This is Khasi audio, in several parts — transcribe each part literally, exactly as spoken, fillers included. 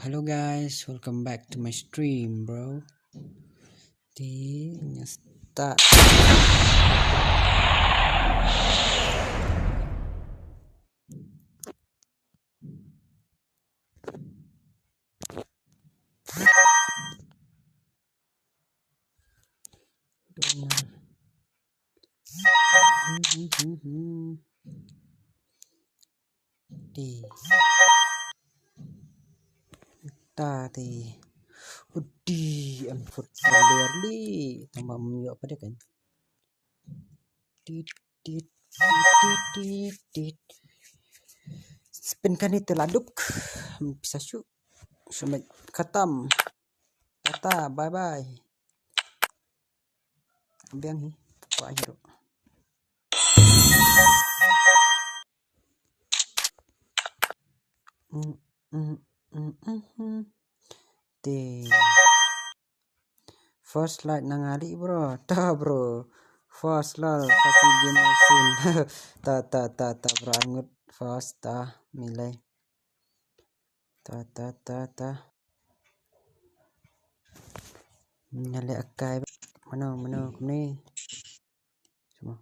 Hello guys, welcome back to my stream, bro. Te ngan start. Te. Ta te. Udi, em footballer li. Tang ba ym ïoh pat de kan. Tit, tit, tit, tit, tit, tit. Spin kane te la duk. Ym pisa shuh. Shuh met khatam. Tata, bye bye. Biang hi. Kwah hi ruh. Mm, mm, mm, mm, mm. Te. First like na nga li, bro. Ta, bro. First lol, kasi gamer soon. Ta, ta, ta, ta, bro. Angut first, ta. Milai. Ta, ta, ta, ta. Nga leh kai. Mano, mano, kumne. Shuh mo.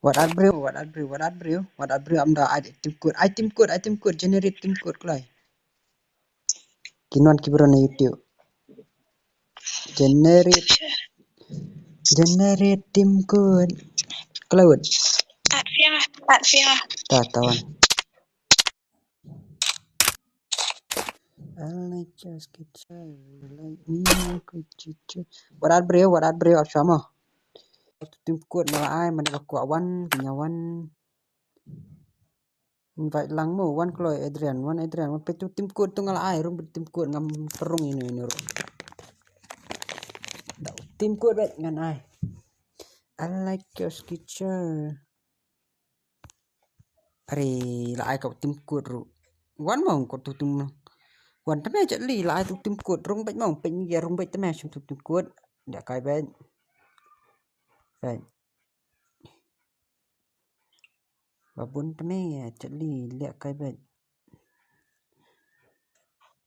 What up, bro? What up, bro? What up, bro? What up, bro? Am da ai team code. Ai team code, ai team code. Generate team code kloi. Ki wan ki bro na YouTube. Generate. Generate team code. Kloi. At fiang, at fiang. Ta, ta wan. I like your sketcher, like me, like you too. What up, bro? What up, bro? Ap shuh mo. Team code ma la ai, mane ba kwah wan, ki ïa wan. Invite lang mo, wan kloi Adrian, wan Adrian, wan peit tu team code tu nga la ai, rung beit team code ngam pynrung ino ino ruh. Da team code beit ngan ai. I like your sketcher. Are, la ai ka team code ruh. Wan mo ko tu team. Wan te me chat li, la ai tu team code, rung beit mo, peit ngi ïa rung beit te me shim tu team code. Ïa kai beit. Beit. Ba bun te me chat li leh kai beit.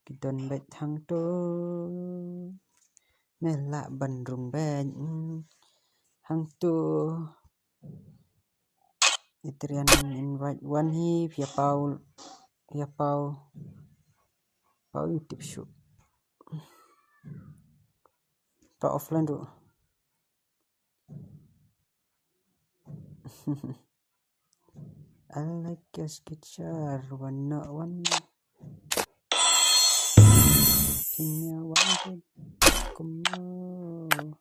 Ki don beit hangto. Me lah ban rung beit. Hmm. Hangto. Adrian invite wan hi, phi ïa paw, phi ïa paw. Paw ïa tip shuh. Paw offline ruh. I like your sketcher, one not one. Senior one good. Come on.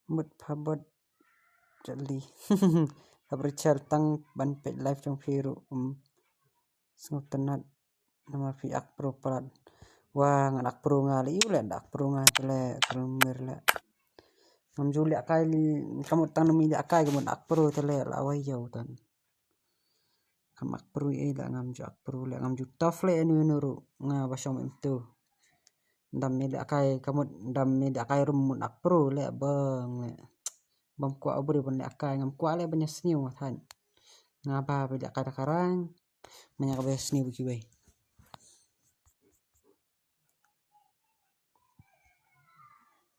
Mut phabot jali. Hap Rachel tang ban peit live jong phi ruh, um. Sngewtynnat. Namar phi ak pro palat. Wa ngan ak pro nga leh, ïu leh da ak pro nga te leh, kyrmer leh. Ngam ju leh kai li, ka mut tang nami leh kai ka mut ak pro te leh la wai ïew tan. Kam ak pro ei leh, ngam ju ak pro leh, ngam ju tough leh ïano ïano ruh nga ba shong em tu. Dam me leh kai ka mut, dam me leh kai ruh mut ak pro leh bang leh. Bam kwah u briew ban leh kai, ngam kwah leh ban ïa sniew than. Nga ba ba leh kai da ka rang. Manya ka ba ïa sniew kiwei.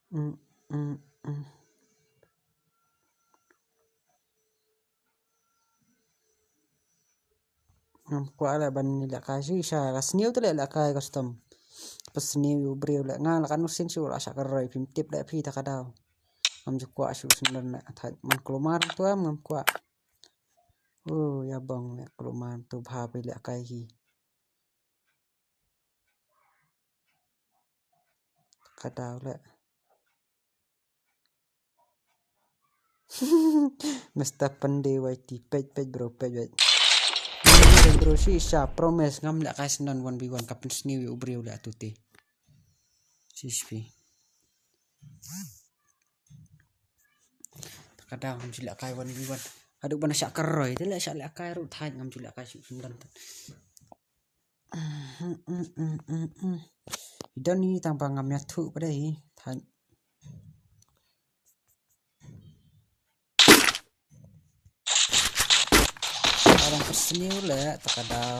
Mm, mm, mm. Ngam kwah leh ban leh kai shisha, ka sniew te leh leh kai custom. Ba sniew ïa u briew leh nga la ka nusin shu la shah ka roi, phim tip leh phi ta ka daw. Ngam ju kwah shu sngewdon leh thait man kulmar tu am ngam kwah. Oh, ïa bang leh kulmar tu bha phi leh kai hi. Ka daw leh. Mister Pande Y T, peit, peit, bro, peit, peit. Bro, shisha, promise, ngam leh kai sngewdon one v one, ka pynsniew ïa u briew leh tu te. Shisha. Ka daw ngam ju leh kai one v one. Haduh ban shah ka roi, te leh shah leh kai ruh thait ngam ju leh kai shu sngewdon. Don ni tang ba ngam ïathuh pat de hi. Than. Yang persniw le, tak ada.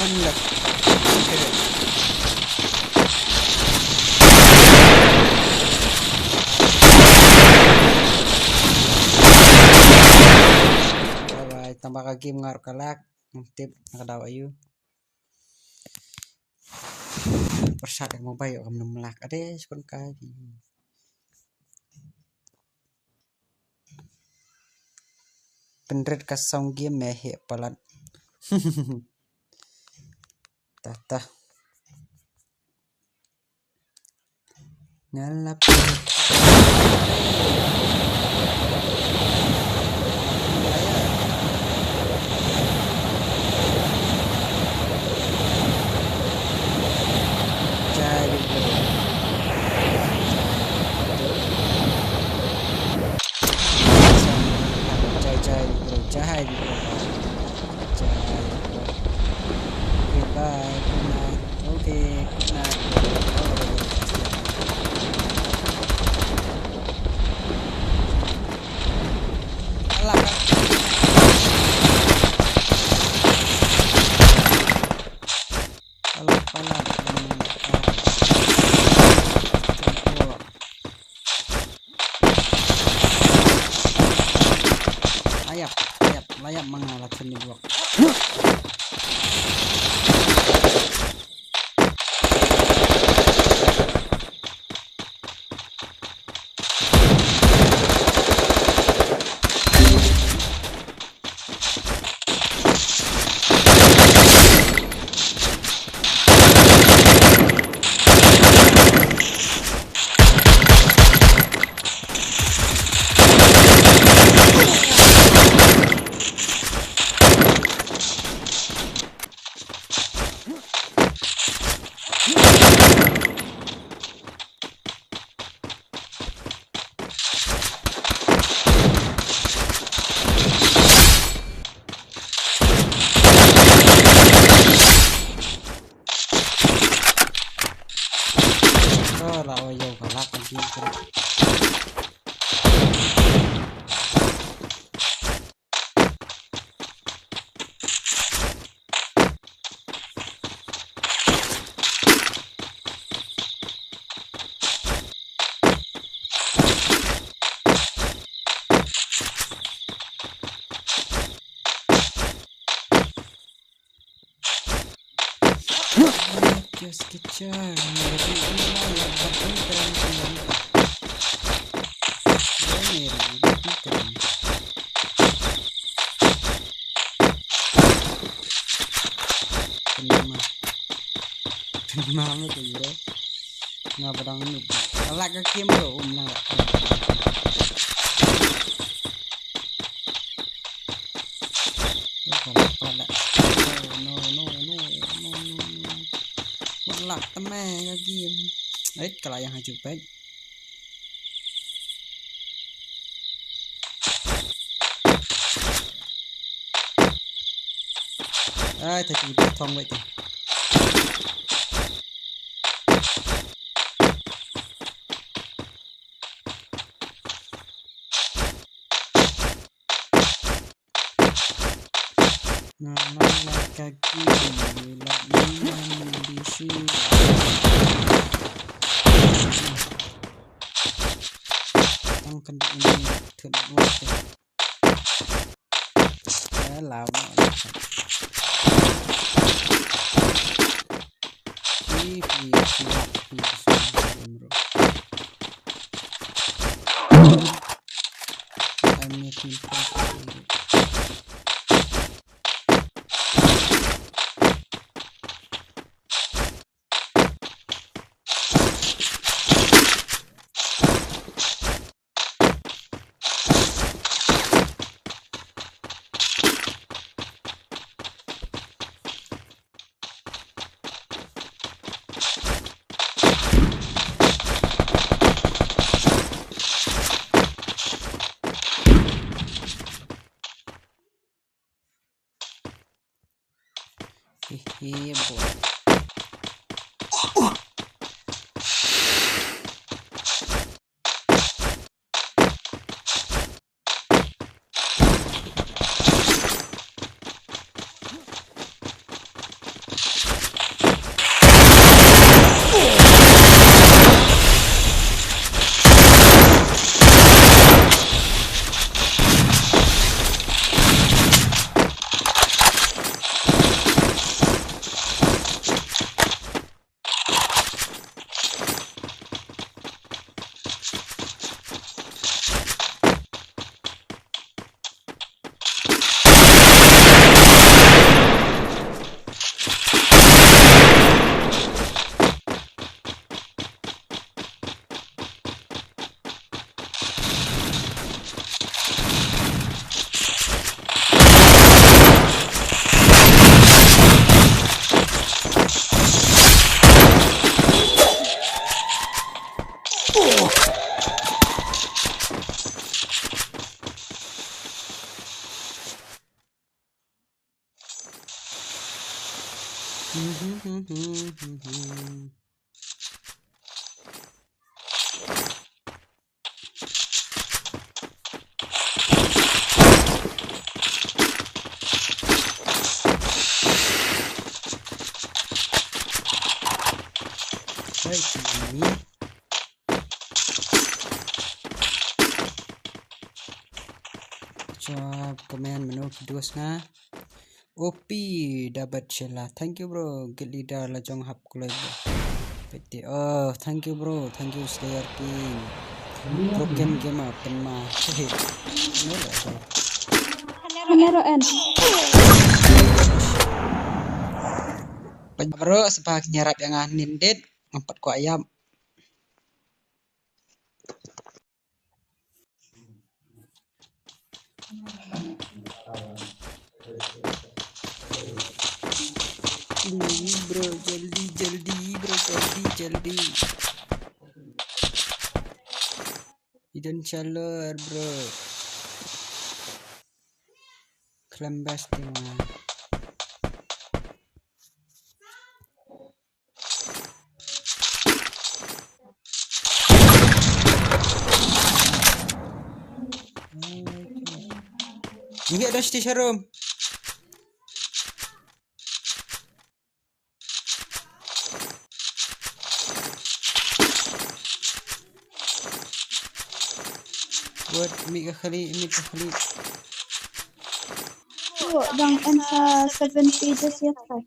One lakh. Bye bye, tang ba ka game nga ruh ka lag. Ngam tip na ka daw aïu. Pyrshah ïa ka mobile ïoh kam nym lag. Ade, shkon kai. Pynrit ka sound game me heh palat. Tah, tah. Nga lap. Jai, jai, jai, jai, jai. Jai. Goodbye, good night. Okay, good night. Alah, kan. Alah, alah. Layap, layap, layap ma nga la thin ni buak. Ka la o yo ka la ka jin ka. Just get your Kynmaw. Kynmaw me kynmaw. Nga ba dang noob. Ka lag ka game ruh, um, nang lag. Oh, ka lag, ka lag. Oh, no, no, no, no, no, no. Ba lag te me ka game. Ait, ka la ïeng ha jubek. Ai, ta ki ba thong wei ta. Nga la la ka ki, la ni na ni di shi. Tang kan ini thut wei ta. Eh, lama lah. Ih, ih, ih, ih, ih, ih, bro. I'm making progress. Hehe, boy. Hai, sini. Chap, comment mano ki dos nga. O P Dabat Shella. Thank you, bro. Git leader la jong hap kulai, bro. Pete. Oh, thank you, bro. Thank you, Slayer King. Broken Gamer, pen ma. Hehe. No, bro. Nero en. Bro, sebab nyerap yang anin dit. Ngempat ko ayam. Jaldi, bro, jaldi, jaldi, bro, jaldi, jaldi. Idan chalor, bro. Klembas tima. Ngi ada station room. Buat mi ka khali, mi ka khali. Yo, dang en sa seven pages ya, kai.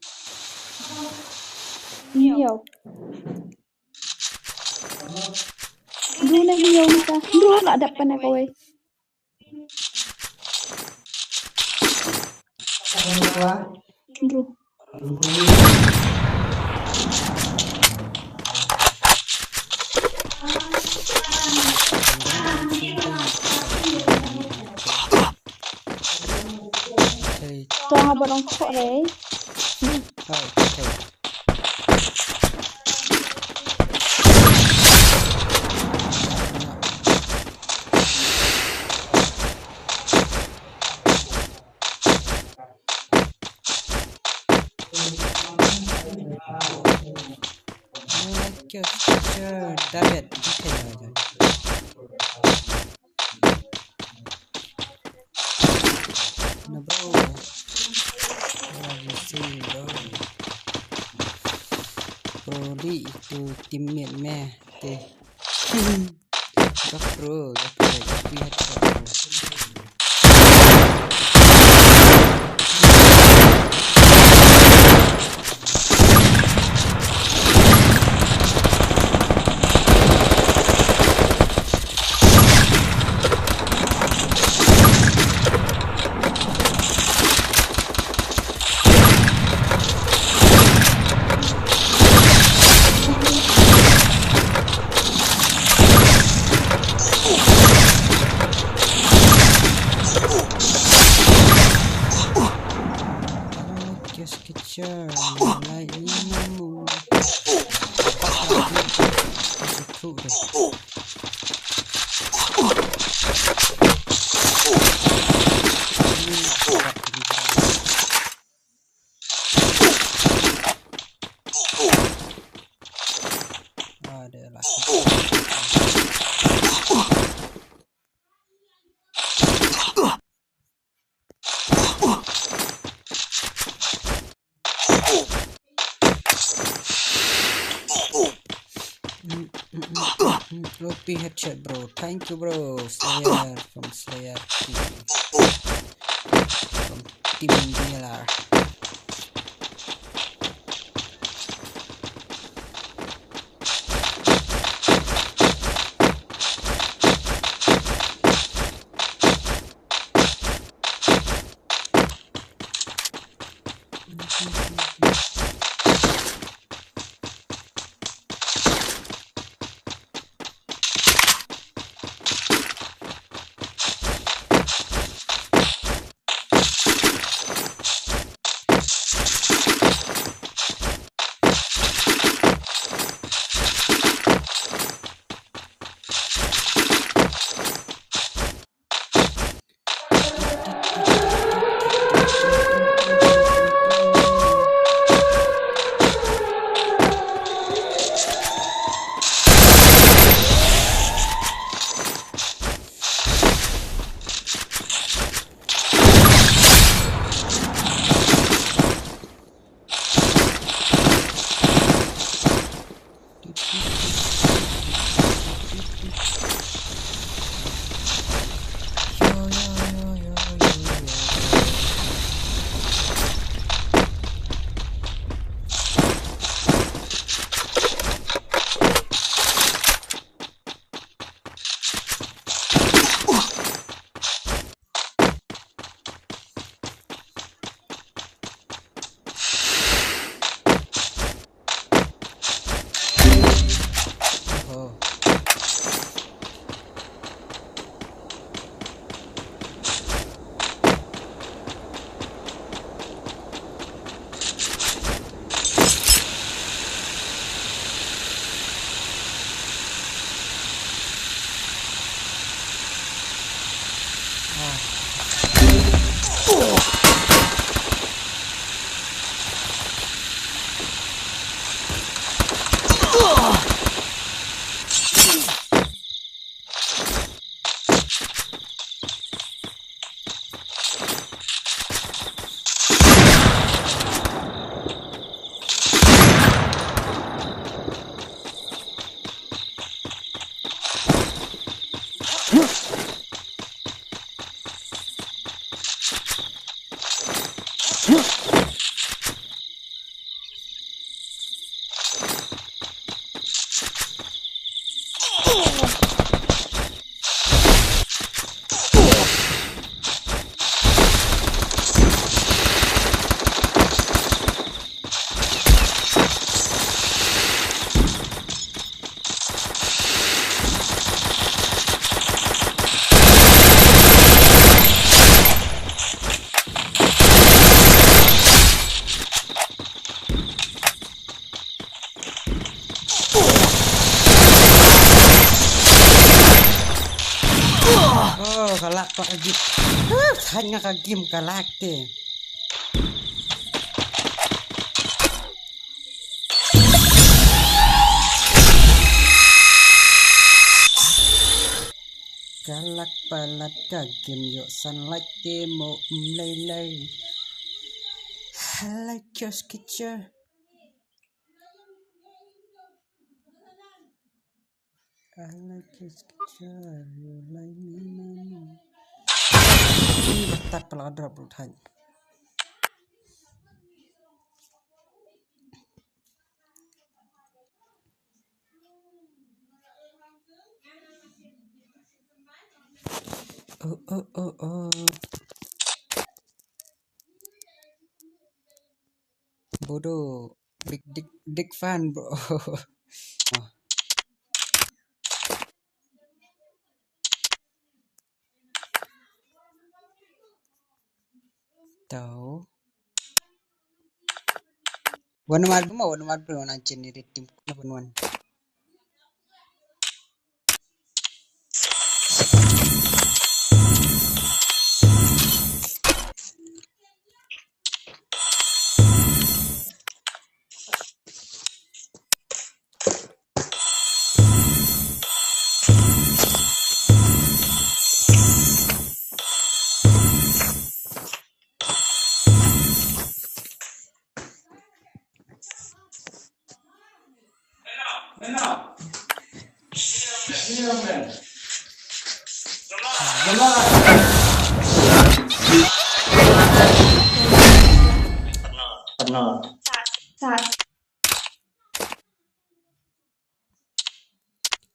Yo. Dru na hiyo ni ka. Dru na dap pa na kawai. Dru. Tong ha ba dong kok re. David. Na bro. Bro, li itu teammate me te. Gak bro, gak bro, gak bro. Just get your light in the moon. Ah, dia lah. O P headshot, bro. Thank you, bro. Slayer from Slayer T V. From Team D L R. Ka lak pat ka gim. Huh, than nga ka gim ka lak te. Ka lak palat ka gim ïoh sunlight te mo um lei lei. I like your sketcher. I like your sketcher. You like me, mama. Ih, batat pala ka drop ruh than. Oh, oh, oh, oh. Bodo, big dick, dick fan, bro. Oh. Tau. Wan wan mo, wan wan bro, nan chen ni rit tim wan wan.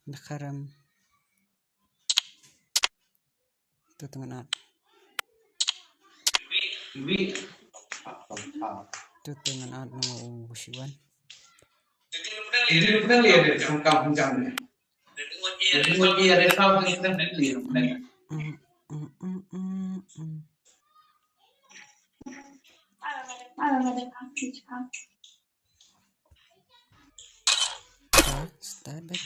Nakaram. Tu tengah nat. Tu tengah nat nama u siwan. Mm, mm, mm, mm. Start back.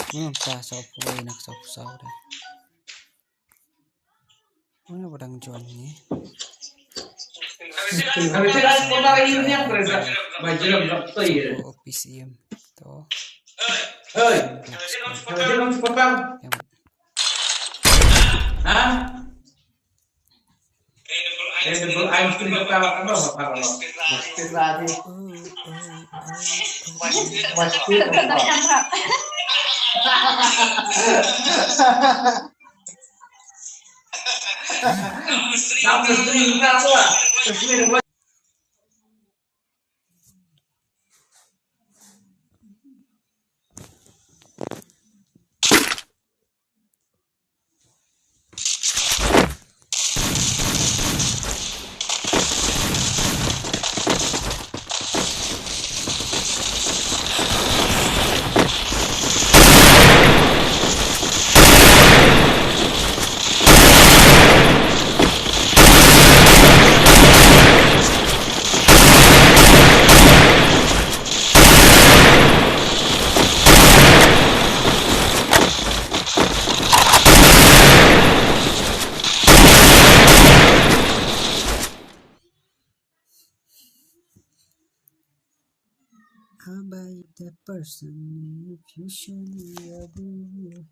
Kumno ta sa poi nak sa sa da. Kumno ba dang join ni? O P C M to. How about the person if you show me a boo?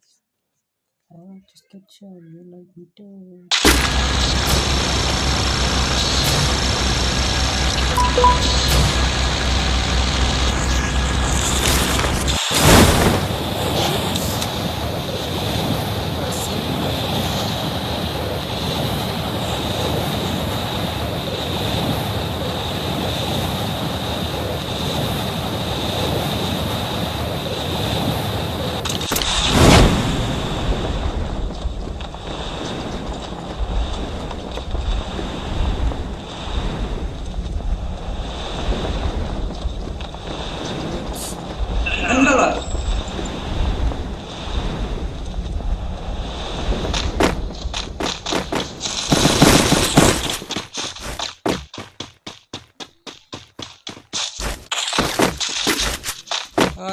I want to sketch how you like me too.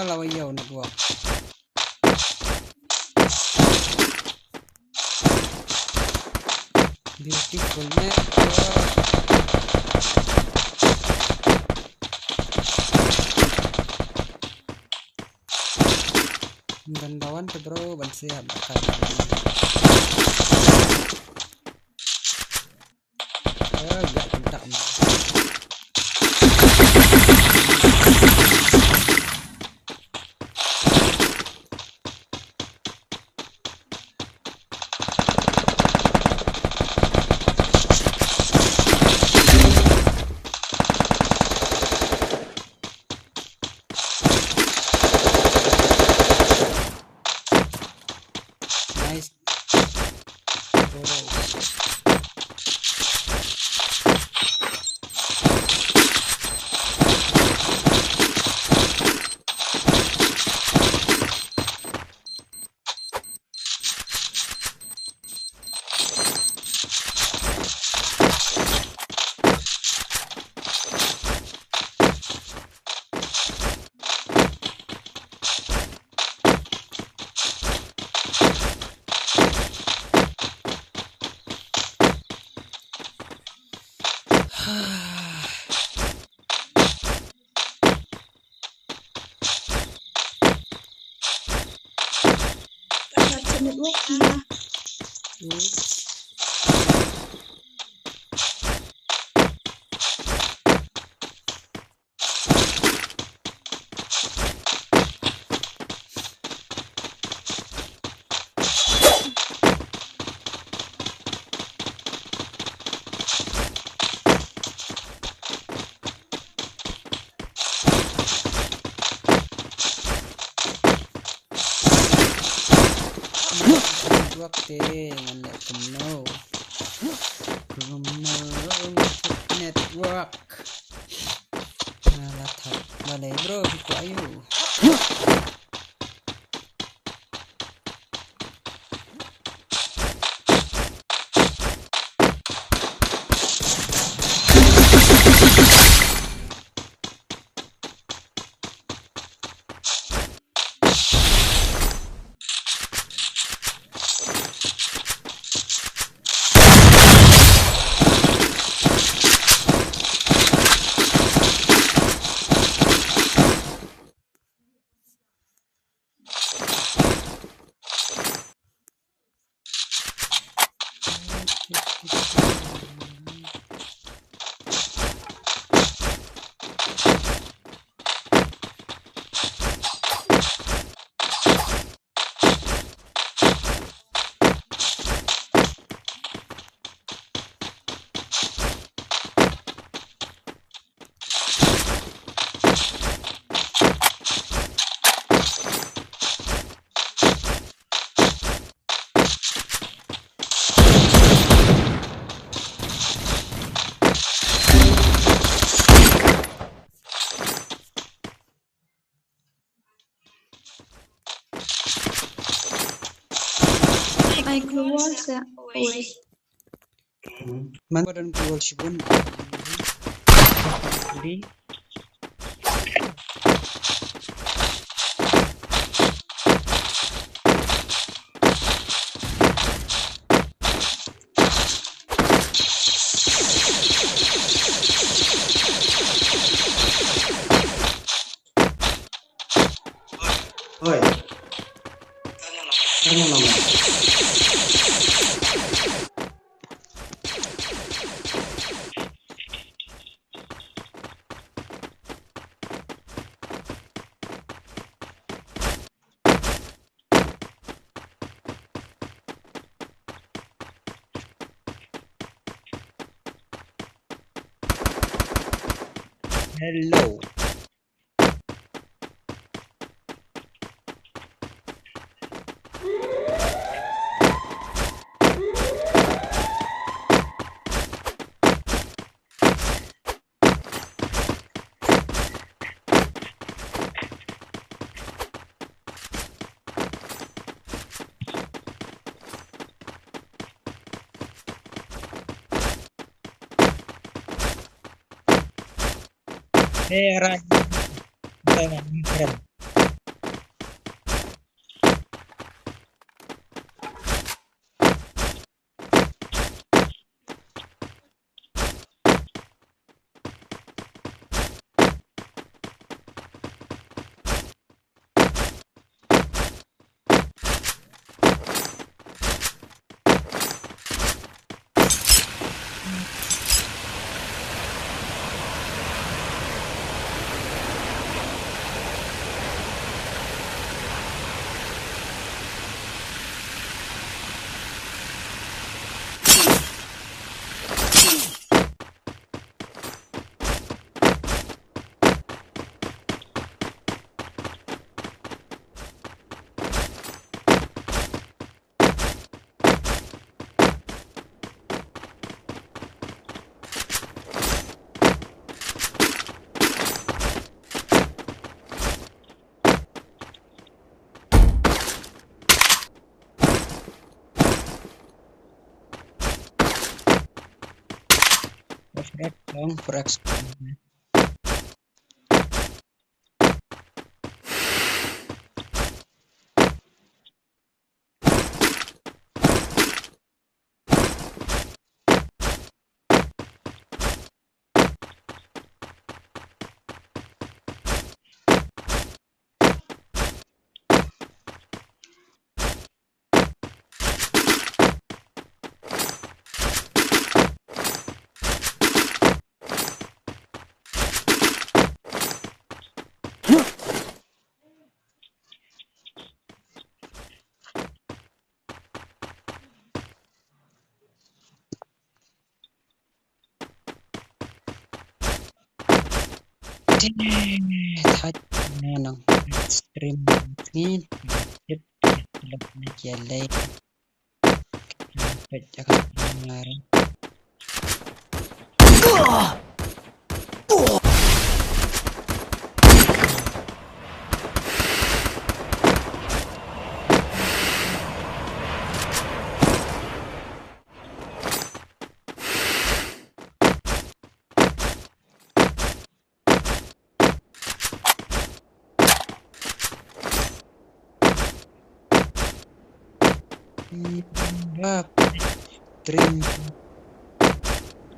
Lawa ïa u network. Beautiful network. Ban dawan te bro, ban siap bakal. Eh, ya, tak. Nice. Network ya. Network te ngan leh kumno. Kumno network. Nga la thap balei bro, phi kwah aiu? Ai keluar sa. Oi. Man badan keluar shibun. Di. Oi. Tanya nama. Hello. Hey, Rai. Tengok ni keren. Long for X. Te, thait na nang stream ngin tip tip lok na kia lei. Pet jaga ngar. Bap. Trim.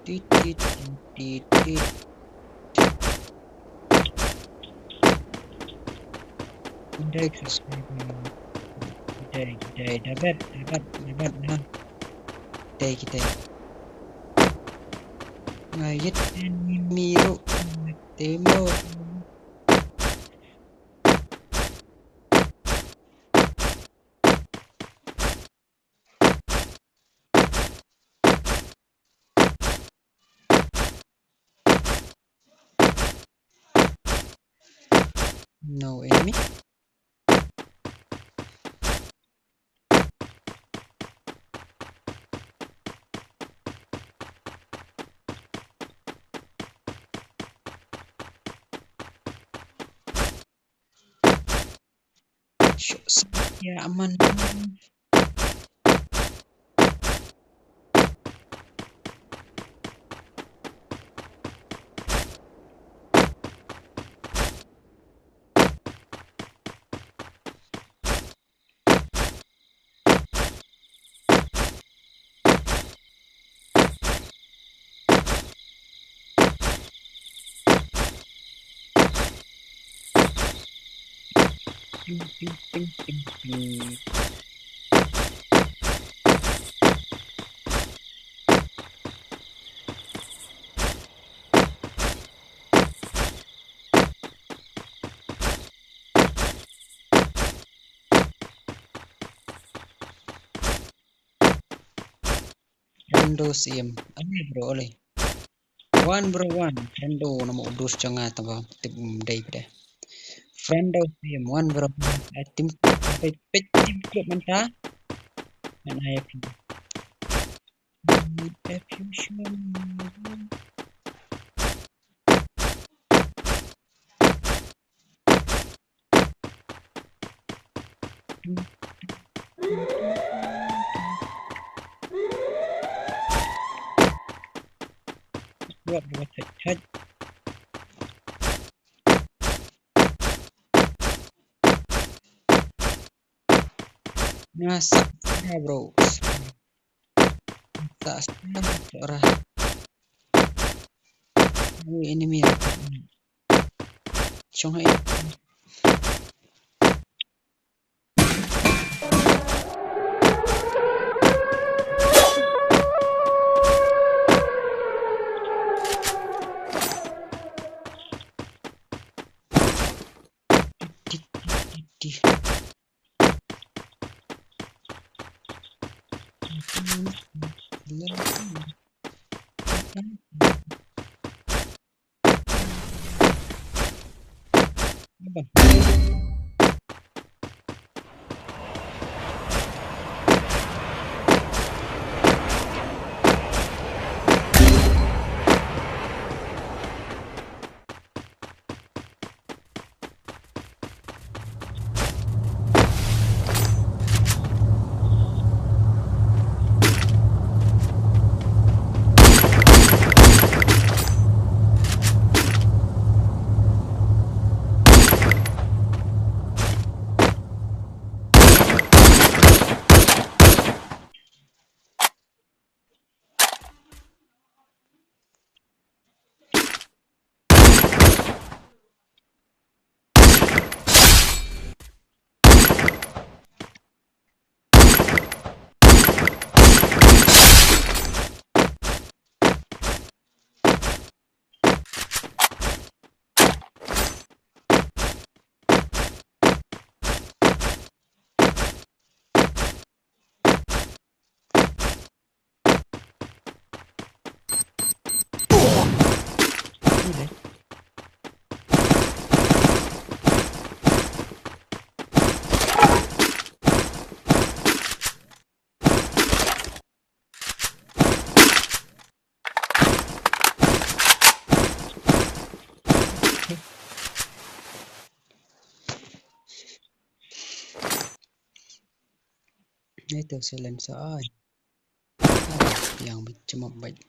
Tit, tit, tit, tit, tit. Dai, Chris. Dai, dai, dapat, dapat, dapat, nah. Dai, kita. Ngayet ni miru. Temo. No enemy. Shu, shu, ya, aman. Ting, ting, ting, ting, ting. Friendo sim. Ani bro, ole. One bro, one. Friendo nama udus janga taba tip, um, dei pede. Friendo sim, one bro. Ai tim pet, pet tim klub manta. Mana ya pin. If you show me. What, what, what, what? Nga sa, sa, bro. Sa, sa, sa, ra. Ui, enemy. Chong hai. Ito silencer ai. Yang bit cuma bait.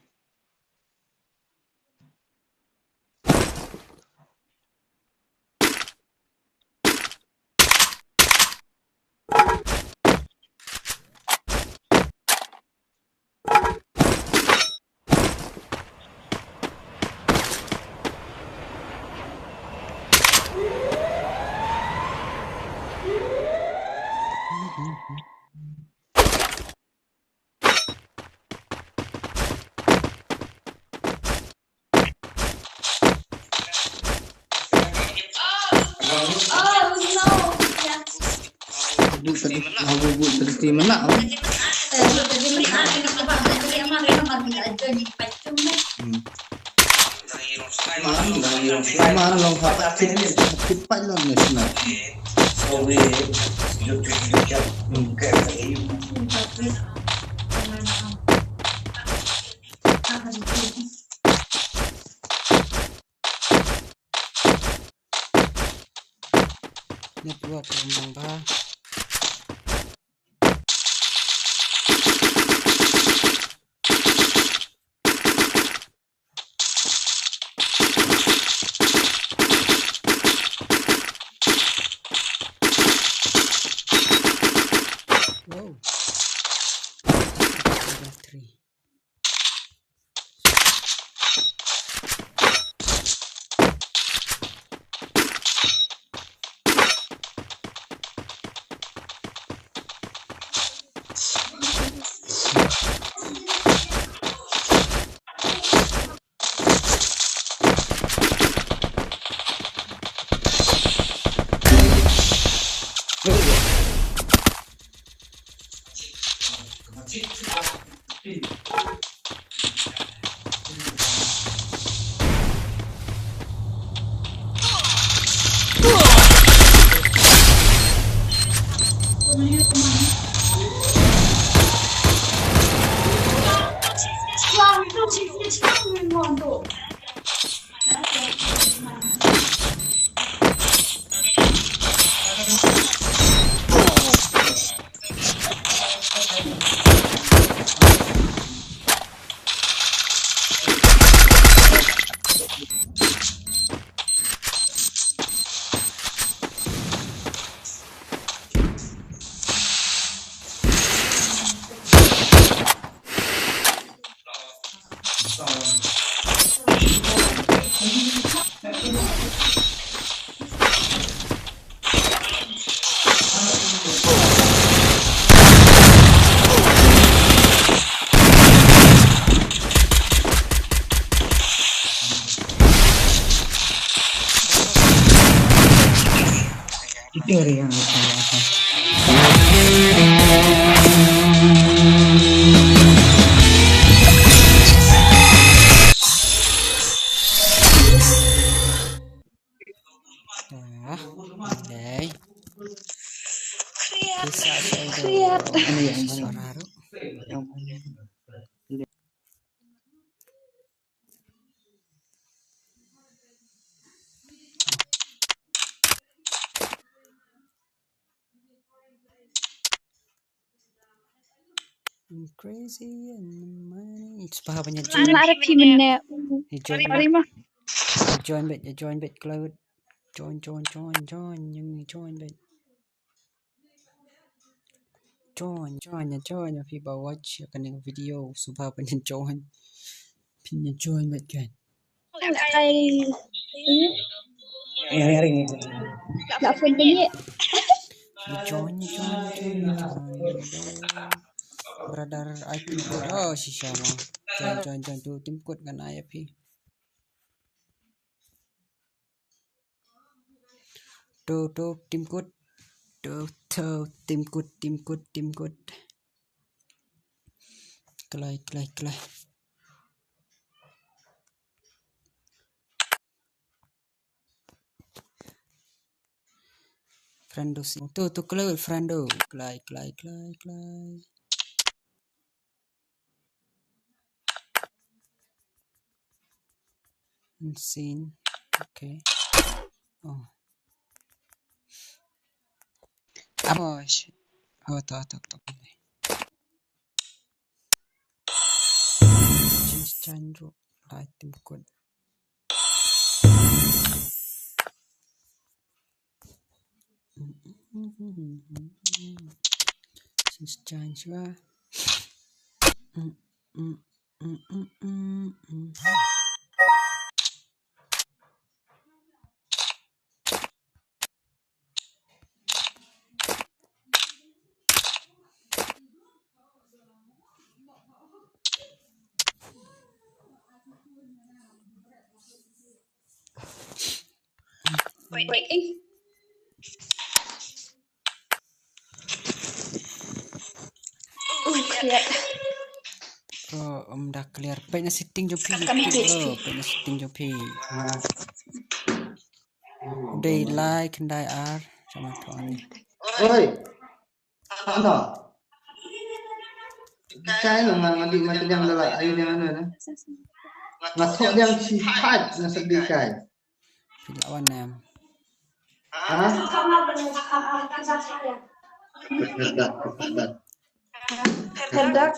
Network ram nang ba. Wow. Three. Itu hari yang aku rasakan. Ah, okay. Kriat. Kriat. Ini yang mana? Suara ru. Yang mana? I'm crazy and money. It's pa haba ngi join. Ngi la rep phi mynne. Ngi join. Sorry ma. Ngi join beit, ngi join beit, Cloud. Join, join, join, join. Ngi join beit. Join, join, join, join, phi ba watch ïa kane ka video, sngewbha ban join. Phin ïa join beit kan. Ai. Ring, ring, ring. La phone phi. Join, join, join, join. Brother, I P, oh, shisha mo. Join, join, join, tu tim kut kan ai ïa phi. To, to, tim kut. To, to, tim kut, tim kut, tim kut. Kloi, kloi, kloi. Friendo si. To, to, kloi, friendo. Kloi, kloi, kloi, kloi. Unseen. Okay. Oh. Oh, shit. Oh, to, to, to. Jan ruh lai tim kut. Jan shuwa. Wait, wait. Oh, um, da clear. Peit na setting jong phi. Peit na setting jong phi. Dei lai khyndai ar. Sama tuan ni. Oi. Ano? Kai lo nga ngadi ma kenyang dala ayu yang anu na. Nga thok yang si pat na sedih kai. Phi la wan em? Ha? Hendak. Hendak. Hendak.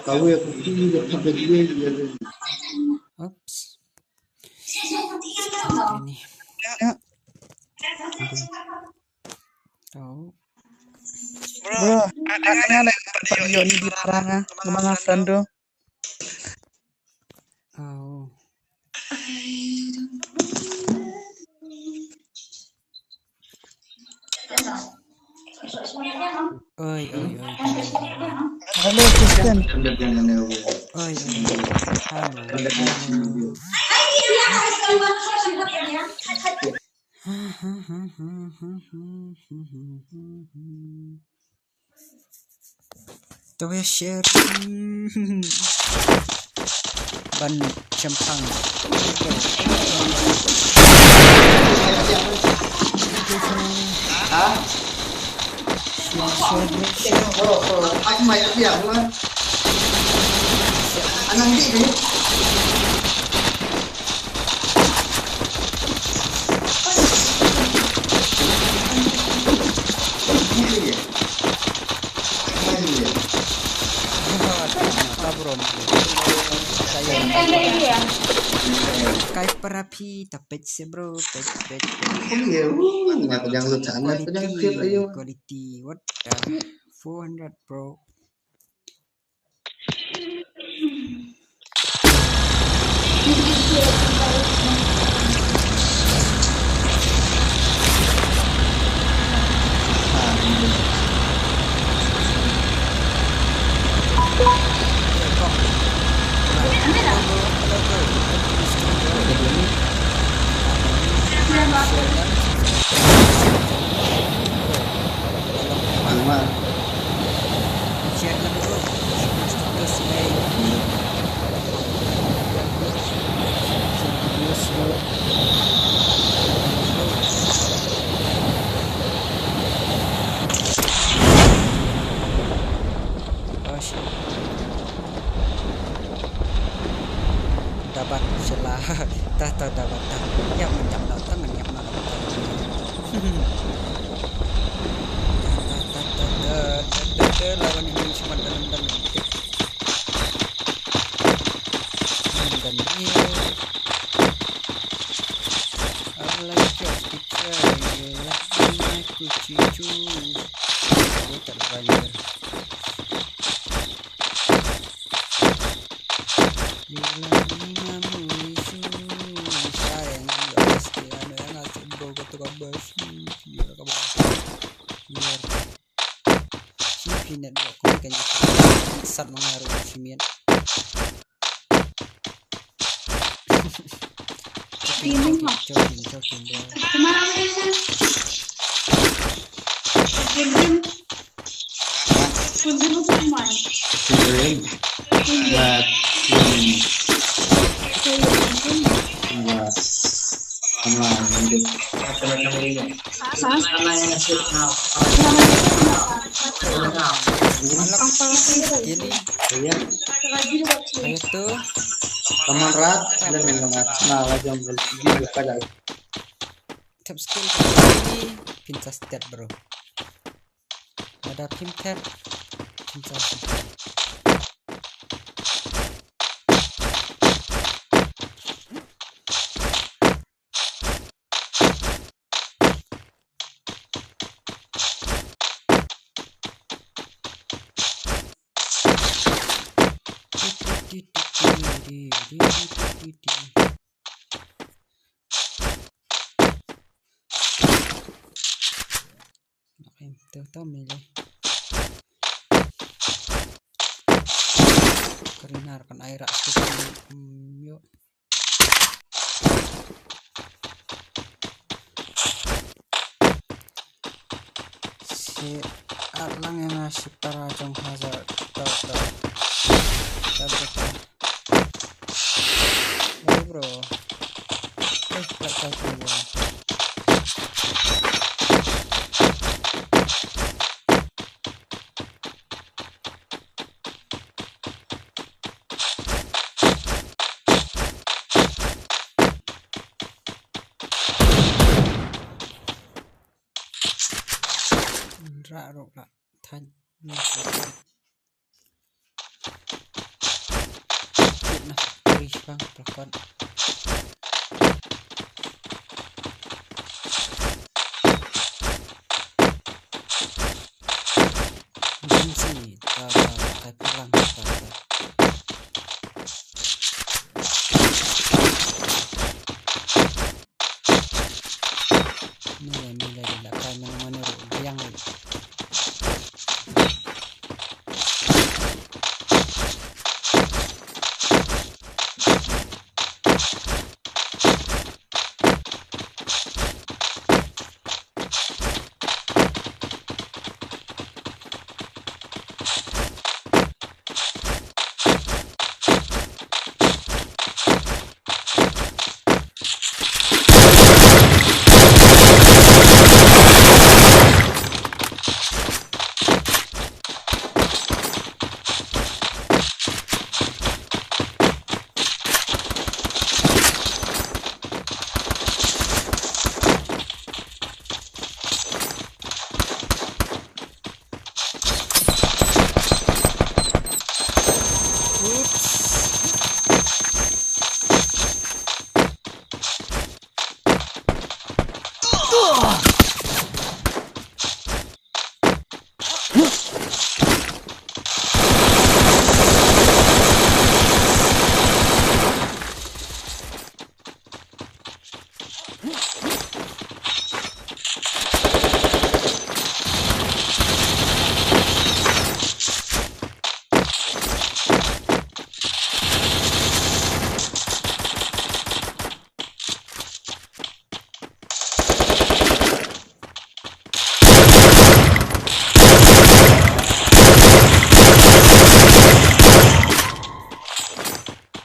Tahu ya, kopi dia pakai dia, dia, dia. Oops. Ini. Ya. Tahu. Bro, ada nggak ada Pak Dio ni di Parang ah? Kemana Sando? Oh. Oi, oi, oi. Hello, Kristen. Oi, oi, oi. Hello, hello. To ya share. Ban shemphang. Ha? Share, share, share. Oh, oh, ai mai biang lah. Anang di ni. Sky para phi, ta peit se bro, peit, peit, peit. Quality, quality, what the four hundred bro. Dapat sela. Tah, tah, dapat, tah. Ïa, mantap, tah, tah, mantap, tah. Tah, tah, tah, tah, tah, tah, tah, lawan ini cuma dalam, dalam. Dan ini. I like your picture, yeah. I like your cucu. Gua tak bayar. Joking, joking, joking, bro. Tap skill ni pintas stat, bro. Ada phim ther. Phim ther. Em, to, to, mile. Karinar kan ai rak tu, em, yo. Si at lang ina si para jong hajar. To, to. To, to, to. Hey, bro. Eh, tak tahu, bro. Rah rok lah. Thang. Kit na. Ui, bang, pelakon. Jin si, ta, ta, ta, ta, ta, ta. Ni le, ni le, ni le, kai mano mano ru, biang le.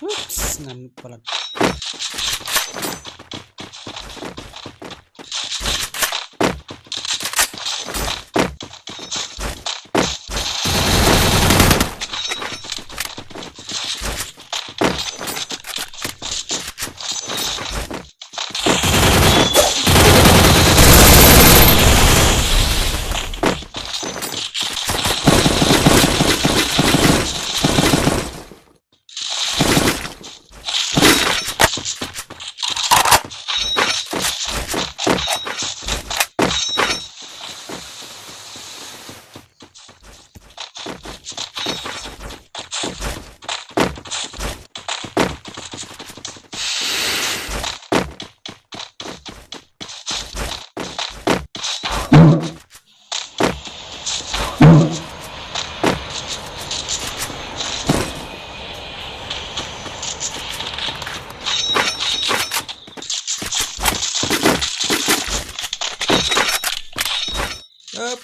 Oops, ngan palat. Up.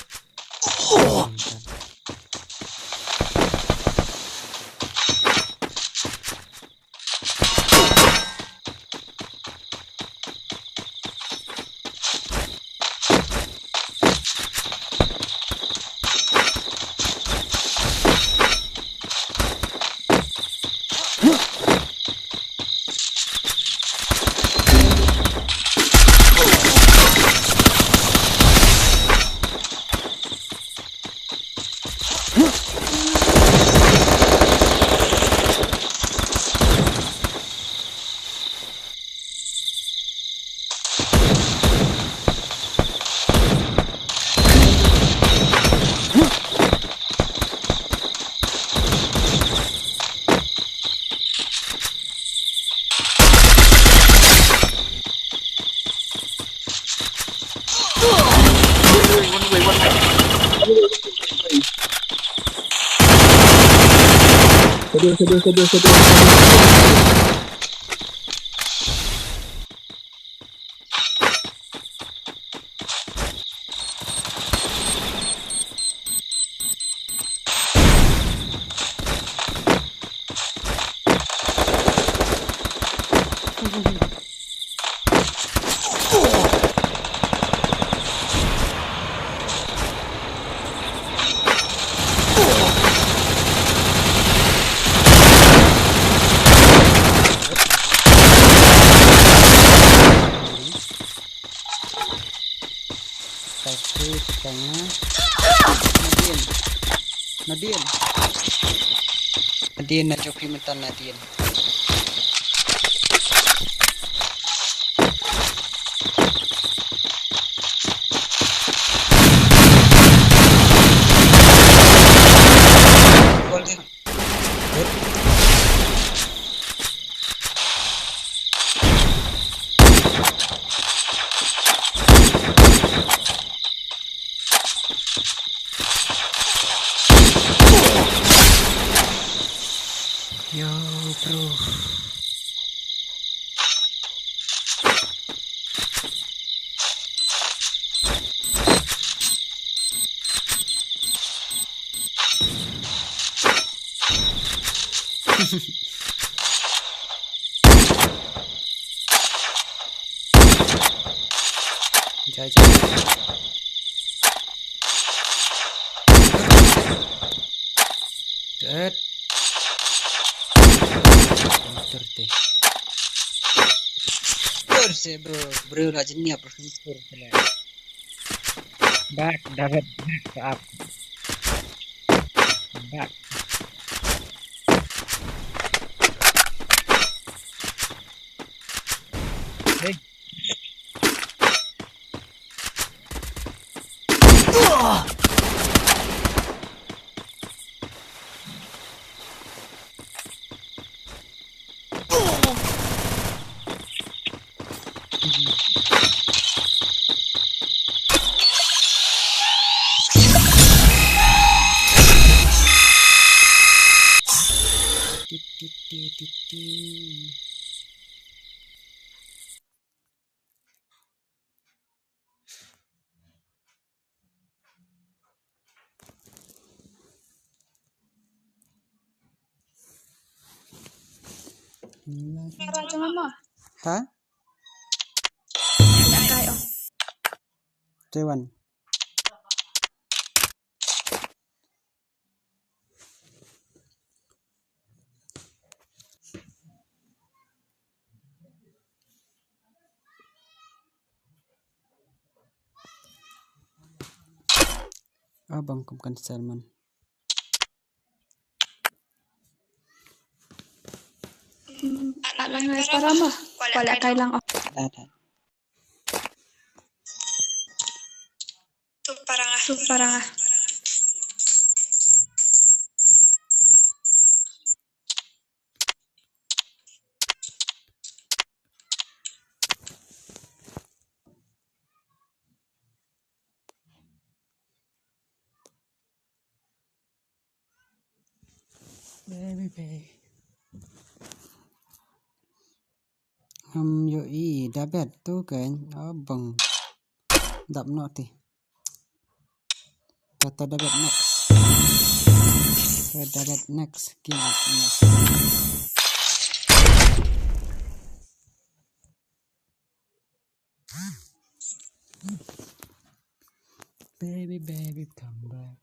Sabar, sabar, sabar, sabar, sabar. Satu setengah. Nadin. Nadin. Nadin, na jop hi mynta Nadin. Gol din. Yo, bro. Jai, jai. Tet. Ter te. Ter se, bro, bro, rajin ni apa kan ter te. Back, David, back up. Back. Hey. Ha? Taiwan. Abang kum kan Salman. At lang na para mo. Wala kay lang. Ada. Tu parang ah. Tu parang ah. Baby, baby. Ham yo i dabet tu kan abang. Dap no ti. Kata dabet next. Kata dabet next. Game of next. Baby, baby, come back.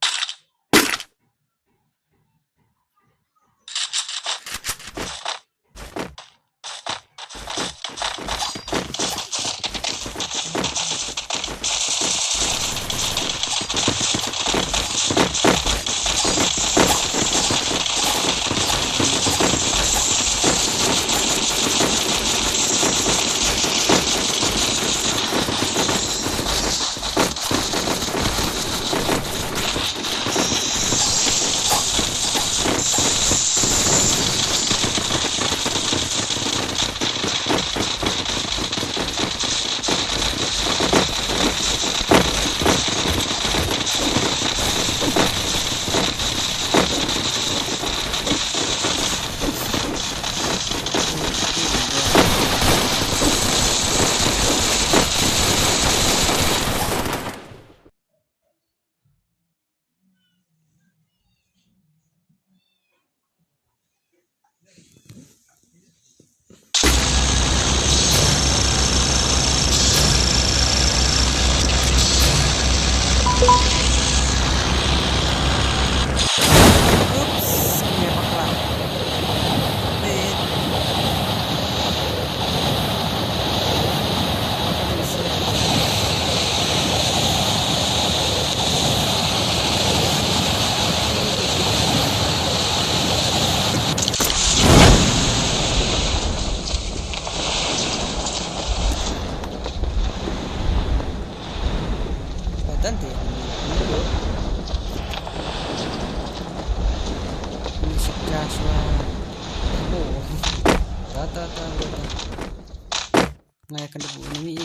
Kan da bu enemy.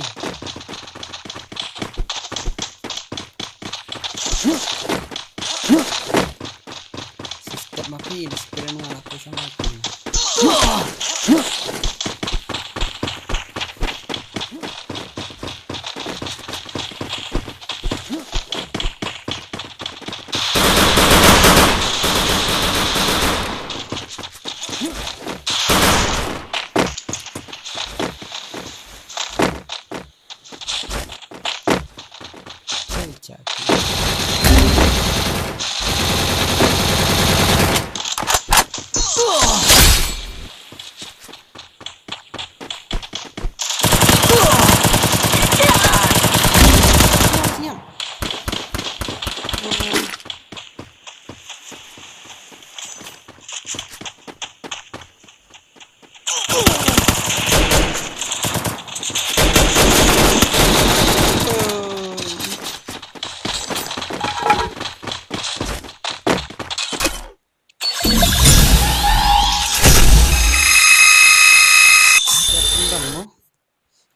Step ma phi, na sprint nga la push on.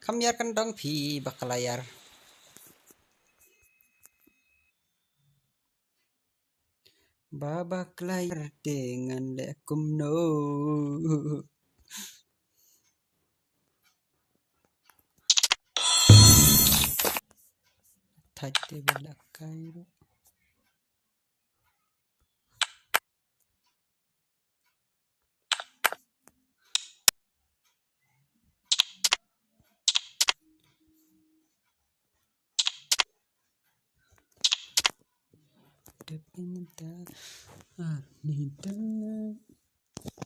Kham ïar kyndong phi bakla ïar. Ba bakla ïar te ngan leh kumno. Thait te ba la kai ruh. Deep in the dark, I need the light.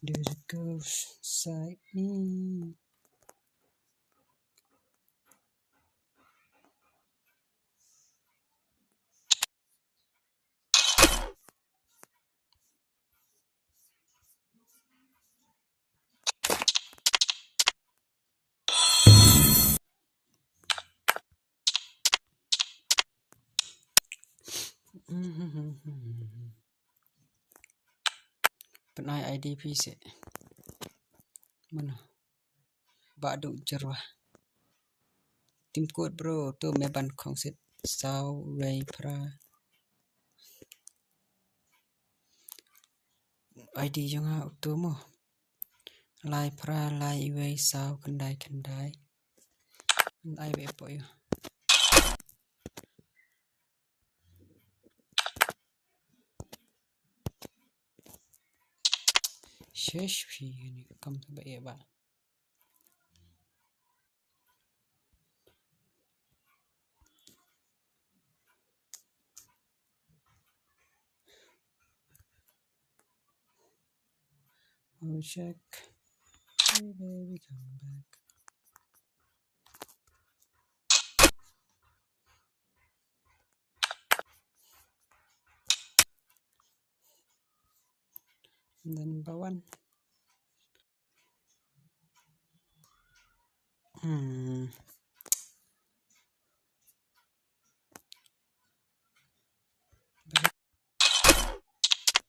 There's a ghost inside me. Pynai I D phi seh. Mano? Bah Duh Jyrwa. Tim kut bro, to me ban khong sit saw wei phra. I D jong nga uto mo. Lai phra lai wei saw khyndai khyndai. Ai be po yo. Shesh phi ni kam tu ba ye ba. Oh, check. Hey, baby, come back. And then number one. Hmm.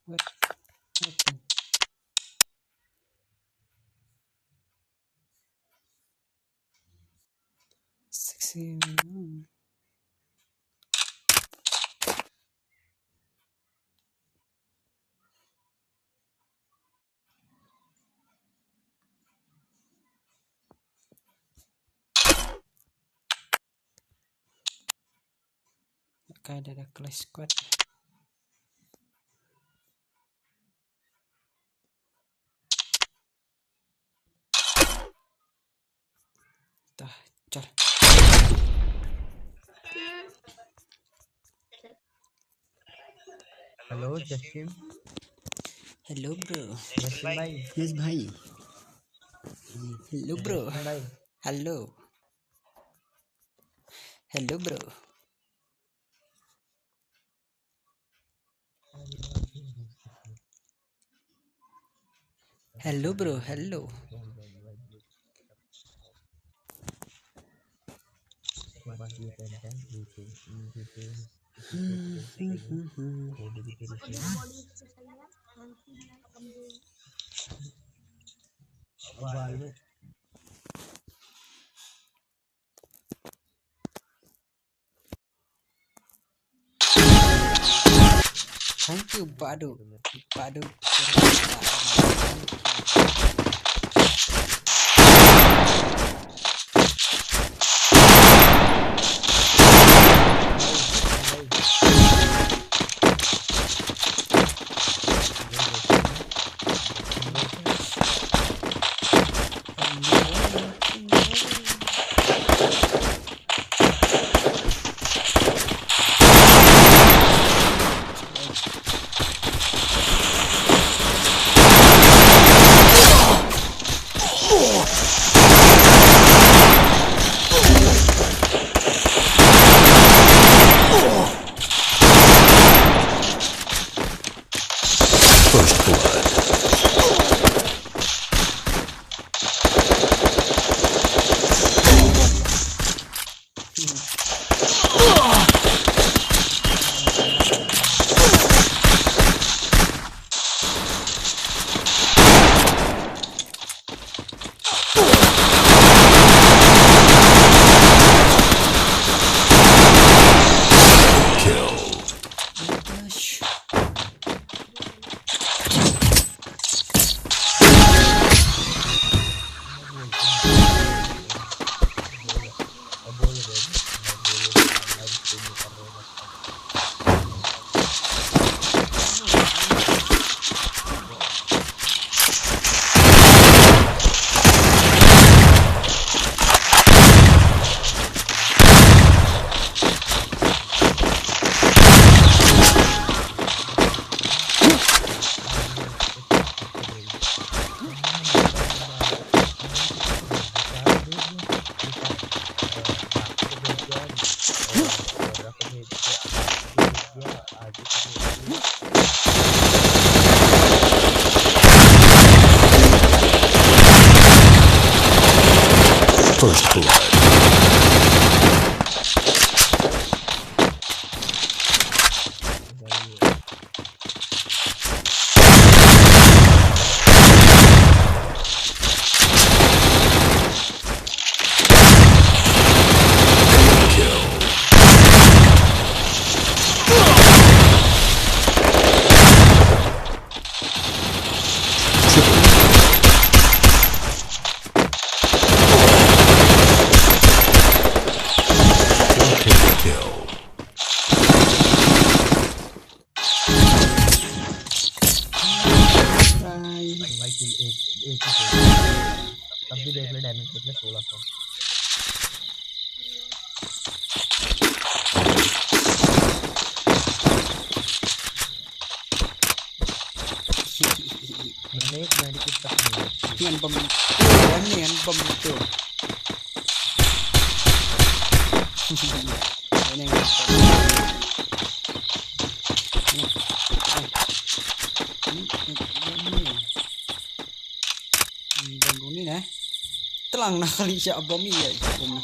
What happened? Sixty. Ka da da Clash Squad. Dah, chal. Hello, Justin. Hello, bro. Justin bhai. Yes, bhai. Hello, bro. Justin bhai. Hello. Hello, bro. Hello, bro. Hello. Thank you, Badu. Badu. First blood. Kill. First blood. Triple kill. Ai. Like, like, eh, eh, eh, तब भी देख ले, damage देख ले, सोलह सौ। मैंने एक medkit तक नहीं रखी। Yan bom. Oh, yan ni, yan bom tu. Yan ni, yan bom. Ni, ni, ni, ni. Hmm, bom ni, eh. Tlang na kali siya bom ni, eh. Bom ni.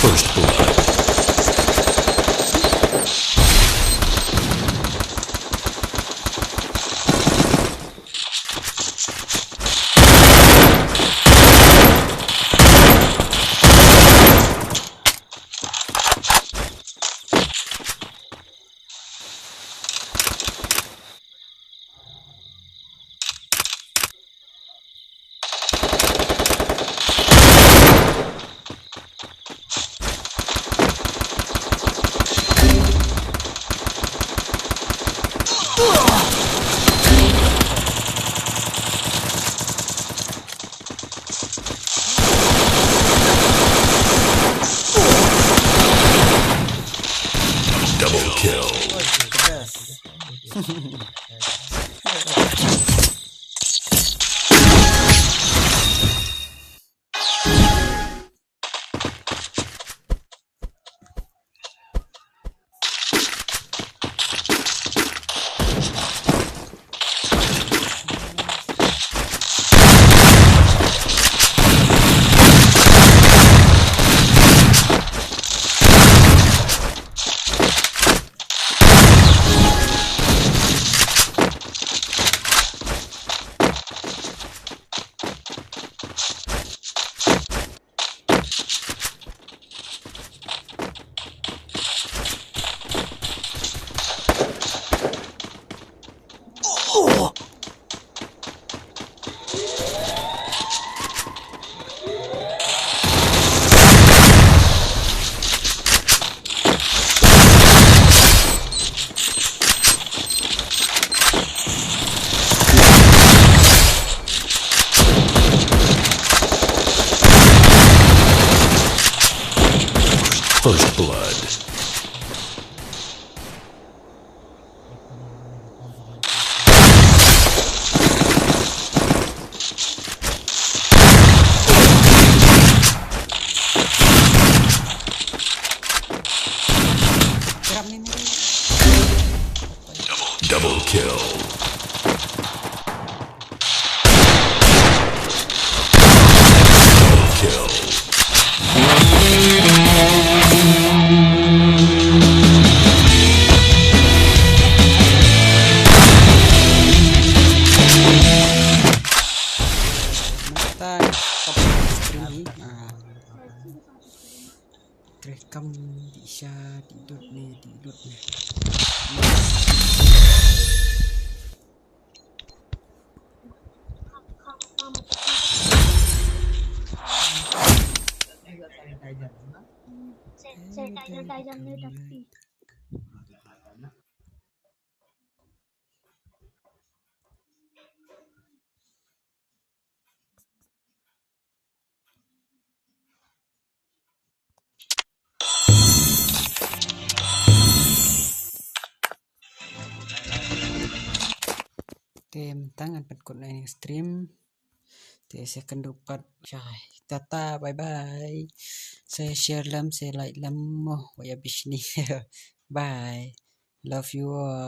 First blood. Double kill. First blood. Double kill. Kill. Mynta ka stream hi, ah, trei kam dih sha dih lut ne dih lut ne. Te mynta ngan pynkut na ïa ka stream. Te sa kynduh pat shai. Tata, bye bye. Sa share lem, sa like lem mo, wa ïa bishni. Bye. Love you all.